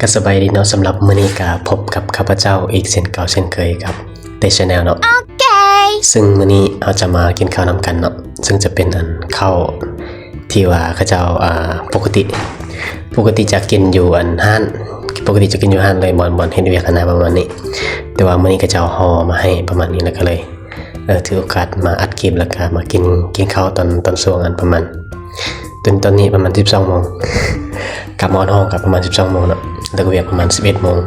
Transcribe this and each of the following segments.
ກໍສະບາຍດີເນາະ, ສຳລັບມື້ນີ້ກໍພົບກັບຂ້າພະເຈົ້າອີກເຊັ່ນເກົ່າເຊັ່ນເຄີຍກັບເຕ Channel ເນາະ. ເຊິ່ງມື້ນີ້ເຮົາຈະມາກິນເຂົ້ານຳກັນເນາະ, ເຊິ່ງຈະເປັນອັນເຂົ້າທີ່ວ່າເຂົາເຈົ້າ ອ່າ ປົກກະຕິ ປົກກະຕິຈະກິນຢູ່ອັນຮ້ານ, ປົກກະຕິຈະກິນຢູ່ຮ້ານເລີຍ ບ່ອນ ບ່ອນເຮັດວຽກຫັ້ນນະ ປະມານນີ້. ແຕ່ວ່າມື້ນີ້ເຂົາເຈົ້າຫໍ່ມາໃຫ້ປະມານນີ້ ແລ້ວກໍເລີຍ ເອີ ຖືໂອກາດມາອັດຄລິບ ແລ້ວກະມາກິນ ກິນເຂົ້າຕອນ ຕອນຊ່ວງອັນປະມານ ຕອນ ຕອນນີ້ປະມານສິບສອງໂມງ, ກັບມາຮອດຫ້ອງກໍປະມານສິບສອງໂມງເນາະ, ເລີກວຽກປະມານສິບເອັດໂມງ,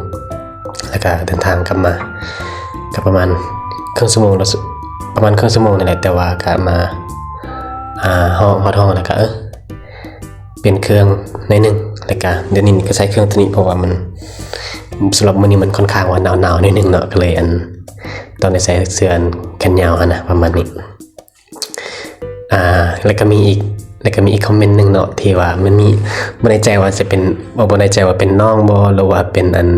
ແລ້ວກະເດີນທາງກັບມາ ກໍປະມານເຄິ່ງຊົ່ວໂມງເນາະ, ປະມານເຄິ່ງຊົ່ວໂມງນີ້ແຫຼະ. ແຕ່ວ່າກໍມາ ອ່າ ຮອດ ຮອດຫ້ອງ ແລ້ວກະ ເອີ ປ່ຽນເຄື່ອງໜ້ອຍໜຶ່ງ, ແລ້ວກະດຽວນີ້ກໍໃສ່ເຄື່ອງໂຕນີ້ ເພາະວ່າມັນ ສຳລັບມື້ນີ້ມັນຄ່ອນຂ້າງວ່າໜາວໆໜ້ອຍໜຶ່ງເນາະ, ກໍເລີຍອັນ ຕ້ອງໄດ້ໃສ່ເສື້ອອັນແຂນຍາວຫັ້ນນະ ປະມານນີ້. ອ່າ ແລ້ວກໍມີອີກ ແລ້ວກໍມີອີກຄອມເມັນໜຶ່ງເນາະ ທີ່ວ່າມັນມີ ບໍ່ແນ່ໃຈວ່າຈະເປັນ ບໍ່ ບໍ່ແນ່ໃຈວ່າເປັນນ້ອງບໍ່ ຫຼືວ່າເປັນອັນ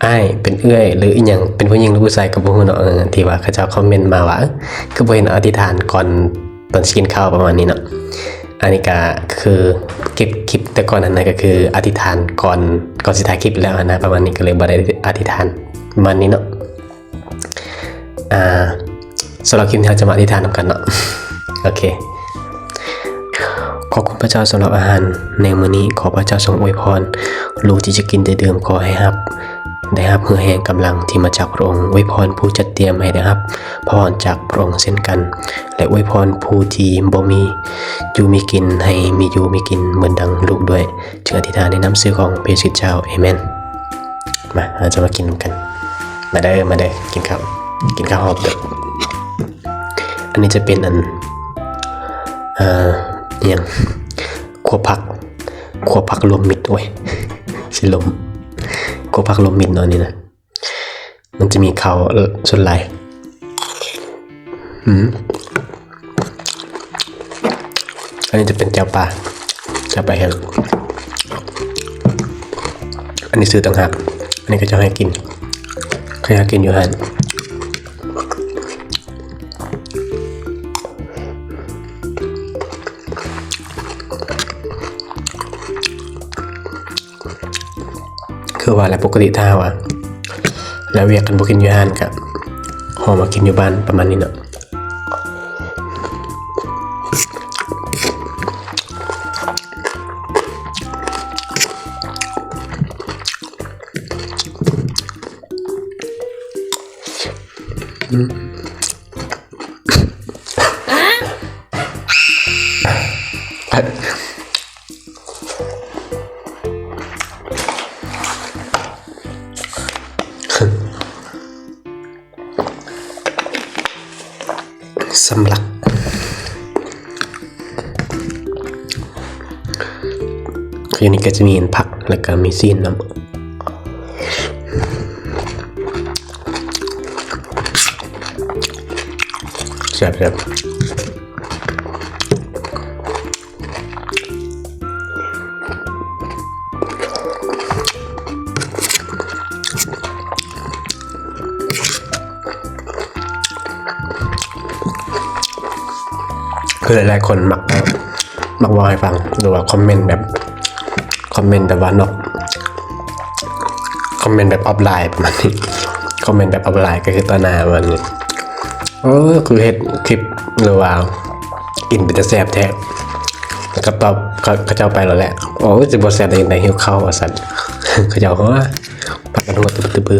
ອ້າຍ ເປັນເອື້ອຍ ຫຼືອີ່ຫຍັງ ເປັນຜູ້ຍິງ ຫຼືຜູ້ຊາຍ ກໍບໍ່ຮູ້ເນາະ, ເອີ ທີ່ວ່າເຂົາເຈົ້າຄອມເມັນມາວ່າ ເອີ ຄືບໍ່ເຫັນອະທິຖານກ່ອນ ຕອນຊິກິນເຂົ້າ ປະມານນີ້ເນາະ. ອັນນີ້ກໍຄືເກັບຄລິບແຕ່ກ່ອນຫັ້ນນະ ກໍຄືອະທິຖານກ່ອນ ກ່ອນຊິຖ່າຍຄລິບແລ້ວຫັ້ນນະ ປະມານນີ້, ກໍເລີຍບໍ່ໄດ້ອະທິຖານ ປະມານນີ້ເນາະ. ອ່າ ສຳລັບຄລິບນີ້ເຮົາຈະມາອະທິຖານນຳກັນເນາະ. ໂອເຄ. ຂອບຄຸນພະເຈົ້າສຳລັບອາຫານໃນມື້ນີ້, ຂໍພະເຈົ້າຊົງອວຍພອນລູກທີ່ຈະກິນຈະດື່ມ, ຂໍໃຫ້ຮັບ ໄດ້ຮັບເຫື່ອແຮງກຳລັງທີ່ມາຈາກພະອົງ, ອວຍພອນຜູ້ຈັດຕຽມໃຫ້ໄດ້ຮັບພະພອນຈາກພະອົງເຊັ່ນກັນ ແລະ ອວຍພອນຜູ້ທີ່ບໍ່ມີຢູ່ມີກິນໃຫ້ມີຢູ່ມີກິນເໝືອນດັ່ງລູກດ້ວຍ. ຈຶ່ງອະທິຖານໃນນາມຊື່ຂອງພະເຢຊູເຈົ້າ. ເອເມນ. ມາ ເຮົາຈະມາກິນນຳກັນ. ມາເດີ ມາເດີ ກິນເຂົ້າ ກິນເຂົ້າຮອບເດິກ. ອັນນີ້ຈະເປັນອັນ ເອີ ອີ່ຫຍັງ ຂົ້ວຜັກ ຂົ້ວຜັກລວມມິດ. ໂອ້ຍ ຊິລົມ. ຂົ້ວຜັກລວມມິດເນາະ ອັນນີ້ນະ. ມັນຈະມີເຂົ້າ ເອີ ສ່ວນຫຼາຍ. ອືມ ອັນນີ້ຈະເປັນແຈ່ວປາ ແຈ່ວປາແຫ້ງ. ອັນນີ້ຊື້ຕ່າງຫາກ, ອັນນີ້ເຂົາເຈົ້າໃຫ້ກິນ ເຂົາເຈົ້າໃຫ້ກິນຢູ່ຮ້ານ. ຄືວ່າແຫຼະ ປົກກະຕິຖ້າວ່າແລ້ວວຽກ ຄັນບໍ່ກິນຢູ່ຮ້ານກະຫໍ່ມາກິນຢູ່ບ້ານ ປະມານນີ້ເນາະ. ອືມ. ສຳລັບ ຄືນີ້ກໍຈະມີຜັກ ແລ້ວກໍມີຊີ້ນນຳ. ແຊບໆ. ຄືຫຼາຍໆຄົນມັກ ມັກເວົ້າໃຫ້ຟັງ ຫຼືວ່າຄອມເມັນແບບ ຄອມເມັນແບບວ່ານອກ ຄອມເມັນແບບອອຟລາຍປະມານນີ້ ຄອມເມັນແບບອອຟລາຍກໍຄືຕໍ່ໜ້າປະມານນີ້. ເອີ ຄືເຮັດຄລິບ ຫຼືວ່າກິນເປັນຕາແຊບແທ້ ກໍຕອບເຂົາເຈົ້າໄປແລ້ວແຫຼະ. ໂອ້ຍ ຊິບໍ່ແຊບໄດ້ຈັ່ງໃດ ຫິວເຂົ້າວ່າຊັ້ນ ເຂົາເຈົ້າ ໂອ້ຍ ພາກັນຫົວຕຶບໆ. ອື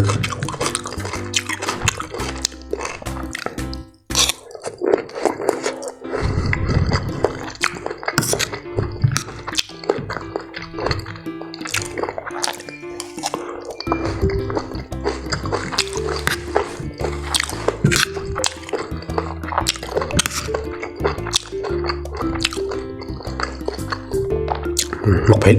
ມ ໝາກເຜັດ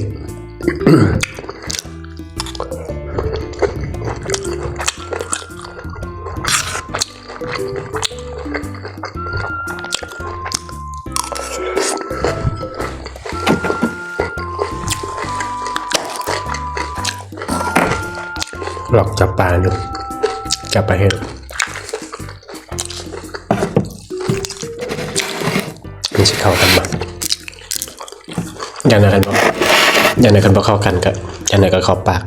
ລອກຈັບປາຢູ່ ຈັບປາແຫ້ງ ມັນຊິເຂົ້າກັນບໍ່? ຢ່າງໃດຄັນບໍ່ ຢ່າງໃດຄັນບໍ່ເຂົ້າກັນກະ ຈັກໜ້ອຍກໍເຂົ້າປາກ.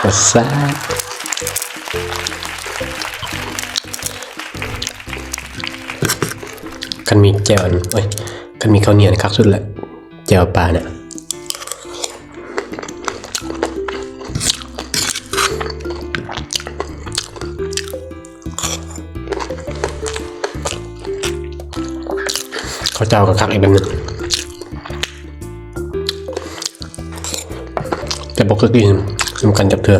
ປະສາດ. ຄັນມີແຈ່ວອັນ ໂອ້ຍ ຄັນມີເຂົ້າໜຽວນີ້ຄັກສຸດແຫຼະ ແຈ່ວປານະ. ເຂົ້າເຈົ້າກໍຄັກອີກແບບໜຶ່ງ ແຕ່ບໍ່ເຄີຍກິນນຳກັນຈັກເທື່ອ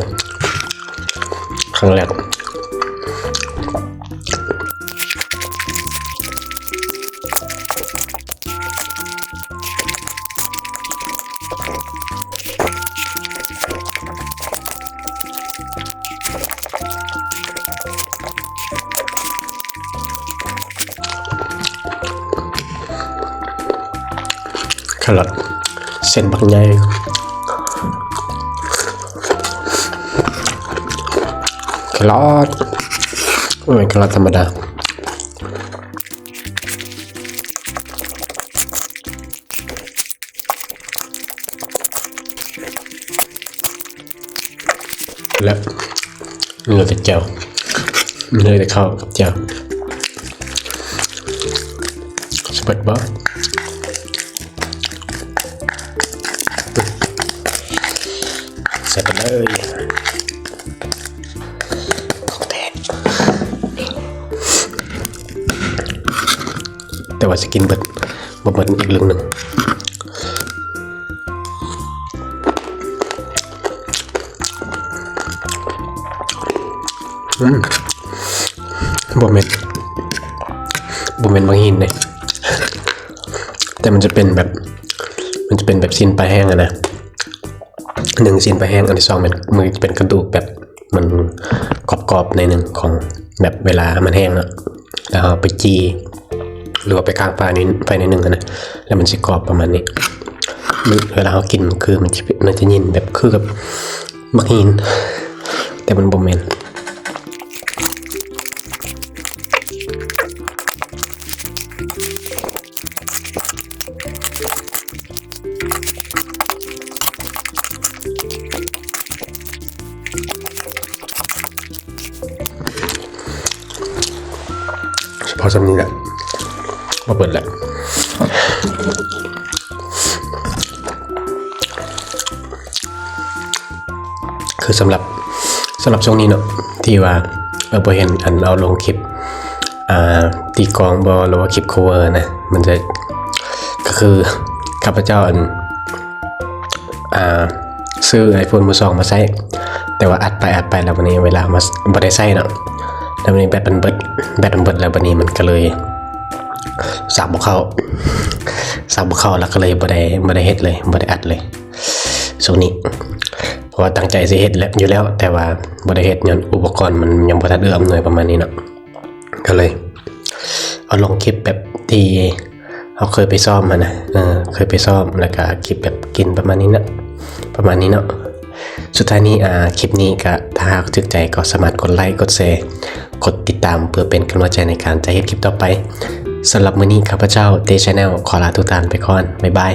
ຄັ້ງແລກ. ແຄຣອດ ເສັ້ນບັກໃຫຍ່ ແຄຣອດ ບໍ່ແມ່ນແຄຣອດທຳມະດາ. ແລ້ວເຫຼືອແຕ່ແຈ່ວ ເຫຼືອແຕ່ເຂົ້າກັບແຈ່ວ ຊິເບິດບໍ່? ໃສ່ໄປເລີຍ ຂອງແທ້ ແຕ່ວ່າຊິກິນເບິດ ບໍ່ເບິດອີກເລື່ອງໜຶ່ງ. ອືມ ບໍ່ແມ່ນ ບໍ່ແມ່ນບັກຫີນເດ້ ແຕ່ມັນຈະເປັນແບບ ມັນຈະເປັນແບບຊີ້ນປາແຫ້ງຫັ້ນນະ ໜຶ່ງຊີ້ນປາແຫ້ງ ອັນທີສອງແມ່ນ ມັນຈະເປັນກະດູກແບບ ມັນກອບໆໜ້ອຍໜຶ່ງ ຂອງແບບເວລາມັນແຫ້ງເນາະ ແລ້ວເຮົາໄປຈີ່ ຫຼືວ່າໄປຄ້າງໄຟໜ້ອຍ ໄຟໜ້ອຍໜຶ່ງຫັ້ນນະ ແລ້ວມັນຊິກອບປະມານນີ້. ມັນ ເວລາເຮົາກິນ ມັນຄື ມັນຈະ ມັນຈະຍິນແບບຄືກັບໝາກຫີນ ແຕ່ມັນບໍ່ແມ່ນ. ພໍສ່ຳນີ້ແຫຼະ ບໍ່ເບິດແຫຼະ. ຄືສຳລັບ ສຳລັບຊ່ວງນີ້ເນາະ ທີ່ວ່າ ເອີ ບໍ່ເຫັນອັນເອົາລົງຄລິບ ອ່າ ຕີກອງບໍ ຫຼືວ່າຄລິບ cover ນະ ມັນຈະ ກໍຄືຂ້າພະເຈົ້າ ອັນ ອ່າ ຊື້ iPhone ມືສອງມາໃຊ້ ແຕ່ວ່າອັດໄປ ອັດໄປ ແລ້ວບັດນີ້ເວລາມາ ບໍ່ໄດ້ໃຊ້ເນາະ ແລ້ວບັດນີ້ແບັດມັນເບິດ ແບັດມັນເບິດ ແລ້ວບັດນີ້ມັນກໍເລີຍສາກບໍ່ເຂົ້າ ສາກບໍ່ເຂົ້າ ແລ້ວກໍເລີຍບໍ່ໄດ້ ບໍ່ໄດ້ເຮັດເລີຍ ບໍ່ໄດ້ອັດເລີຍຊ່ວງນີ້ ເພາະວ່າຕັ້ງໃຈຊິເຮັດແຫຼະ ຢູ່ແລ້ວ ແຕ່ວ່າບໍ່ໄດ້ເຮັດ ຍ້ອນອຸປະກອນມັນຍັງບໍ່ທັນເອື້ອອຳນວຍປະມານນີ້ເນາະ ກໍເລີຍເອົາລົງຄລິບແບບທີ່ເຮົາເຄີຍໄປຊ້ອມຫັ້ນນະ ເອີ ເຄີຍໄປຊ້ອມ ແລ້ວກໍຄລິບແບບກິນປະມານນີ້ນະ ປະມານນີ້ເນາະ. ສຸດທ້າຍນີ້ ອ່າ ຄລິບນີ້ກໍ ຖ້າຫາກຖືກໃຈກໍສາມາດກົດໄລ ກົດແຊ ກົດຕິດຕາມ ເພື່ອເປັນກຳລັງໃຈໃນການຈະເຮັດຄລິບຕໍ່ໄປ. ສຳລັບມື້ນີ້ ຂ້າພະເຈົ້າ Tea Channel ຂໍລາທຸກທ່ານໄປກ່ອນ. ບາຍບາຍ.